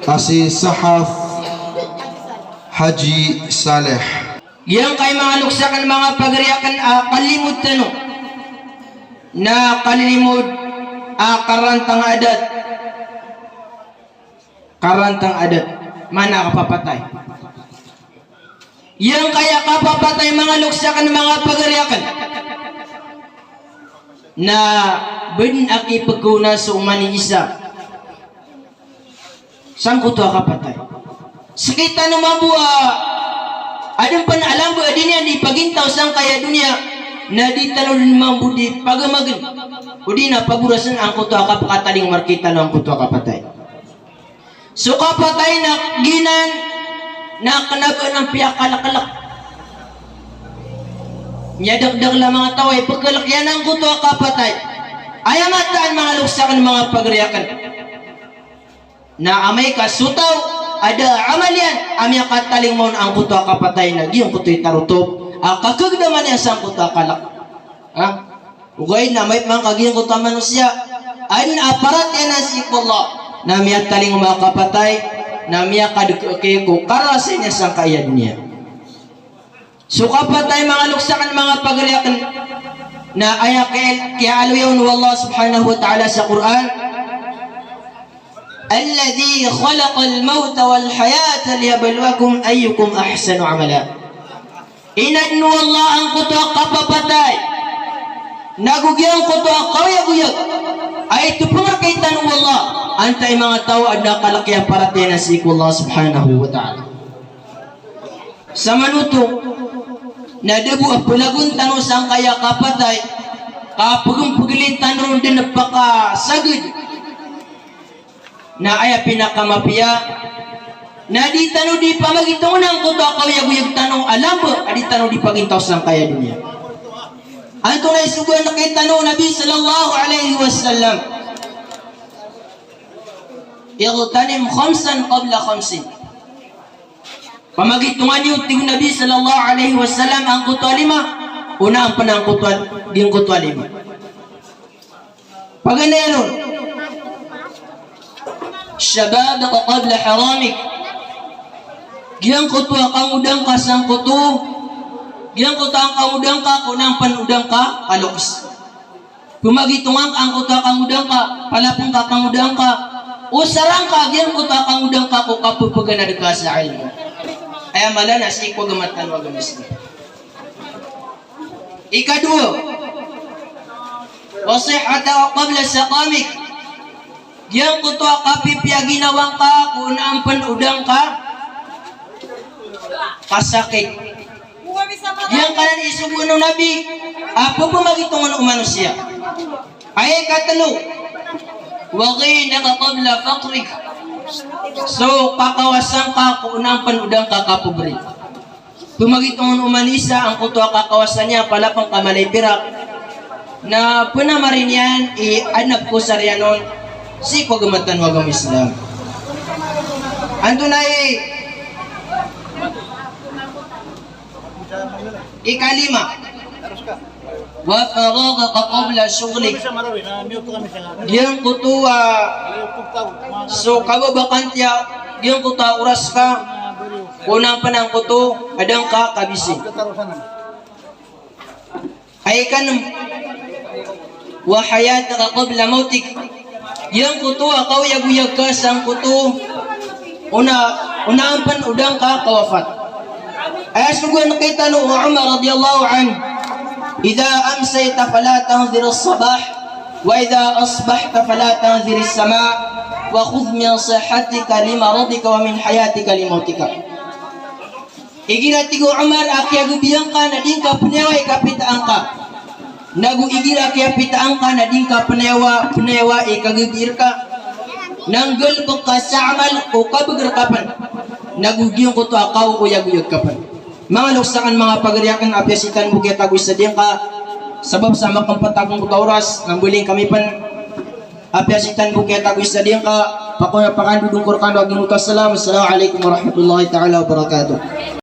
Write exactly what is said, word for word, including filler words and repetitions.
Tasi Sahaf Haji Saleh. Giyangkai manga loks akn, manga pagari akn, a kalimod tano na kalilimod a karantang adat. Karantang adat, maana kapapatay. Giyangkai a kapapatay, manga loks akn, manga pagari akn, na bdn a kipkhaona so oman i isa sangkoto a kapatay. Sktano mambo a adn pn a lamba a di niyan di pagintaw sangkai a doniya, na di tano dn mambo di pagamagn, odi na pagorasn angkoto a kapakatalingoma rktano angkoto a kapatay. So kapatay na giyanan na kna ba anan piyakalaklk. Miyadakdakl a manga taw a ipkhalk iyan angkoto a kapatay. Aya mataan, manga loks akn, manga pagari akn, na amay ka so taw a da a amal iyan a miyakatalingoma on angkoto a kapatay na giyangkoto i tarotop a kakagdaman iyan sangkoto a kalk. Ha? Ogaid na amay pman ka giyangkoto a manosiya a adn a paratiyaya niyan sii ko Allah, na miyatalingoma a kapatay, na miyakadkdk ko karasay niyan sangkai a doniya. So kapatay, manga loks akn, manga pagari akn, na aya kiya-, kiyaaloya on o Allah subhanahu wa ta'ala sa Qur'an, "Alladhi khalaqal mawta wal hayata liyabluwakum ayyukum ahsanu amala." Inadn o Allah angkoto a kapapatay, nago giyangkoto a kaoyagoyag a itopng rktano o Allah, antai manga taw a adn a kalk iyan paratiyaya niyan sii ko Allah subhanahu wa ta'ala. Samanoto na da bo a plagon tano sangkai a kapatay ka pgmpgli tano ron dn pakasagad. Na aya pinakamapiya na di tano di pamagitongan angkoto a kaoyagoyag tano a lamba a di tano di pagintaw sangkai a doniya. Antonaa i sogoan rktano o Nabi sallallahu alaihi wasallam? "Ightanim khamsan qabla khamsin." Pamagitongan iyo, tig o Nabi sallallahu alaihi wasallam, angkoto a lima, onaan pn angkoto a, giyangkoto a lima. Paganay ron, "Shababaka qabla haramik." Giyangkoto a kangodaan ka sangkoto, giyangkoto a kangodaan ka ko onaan pn o da ngka a loks. Pamagitongan ka angkoto a kangodaan ka, palapn ka kangodaan ka, osarn ka giyangkoto a kangodaan ka ko kapphganad ka sa ilmo. Aya mala na sii ko agama tano a agama Islam. Ikadowa, "Wa sihhataka qabla saqamik." Giyangkoto a kapipiya a ginawa ngka ko onaan pn o da ngka kasakit. Giyangkanan i sogoan o Nabi a pphamagitongan o manosiya. Aya ikatlo, "Wa ghinaka qabla faqrik." So kakawasan ka ko onaan pn o da ngka kapobri. Pamagitongan o manosiya angkoto a kakawasan iyan, palapn ka mala i pirak, na pnamari niyan i adn a pkosar iyan on sii ko agama tano a agama Islam. Antonaa i ikalima? "Wa faraghaka qabla shughlik." Giyangkoto a so kababakantiya, giyangkoto a oras ka ko onaan pn angkoto a da ngka kabisi. Aya ikanm, "Wa hayataka qabla mawtik." Giyangkoto a kaoyagoyag ka sangkoto, ona, onaan pn o da ngka kawafat. Aya sogoan rktano o Umar radiyallahu anhu, "Idha amsayta fala tantadhir as-sabah, wa idha asbahta fala tantadhir as-sama, wa khudh min sihhatika li maradika wa min hayatika li mawtika." Igira, tig o Umar, a kiyagabian ka na di ngka pnayawa i kapitaan ka. Nago igira kiyapitaan ka na di ngka pnayawa, pnayawa i kagabii rka. Na nggalbk ka sa amal o kabagr ka pn. Nago giyangkoto a kaoyagoyag ka pn. Manga loks akn, manga pagari akn, apiya sii tano bo kiyatago i sadingka. Sabap sa makmpt akn ko oras, na mbaling kami pn. Apiya sii tano bo kiyatago i sadingka, pako-, pakandodon ko rkano a giyangkoto a salam. Assalamu alaikum warahmatullahi ta'ala wabarakatuh.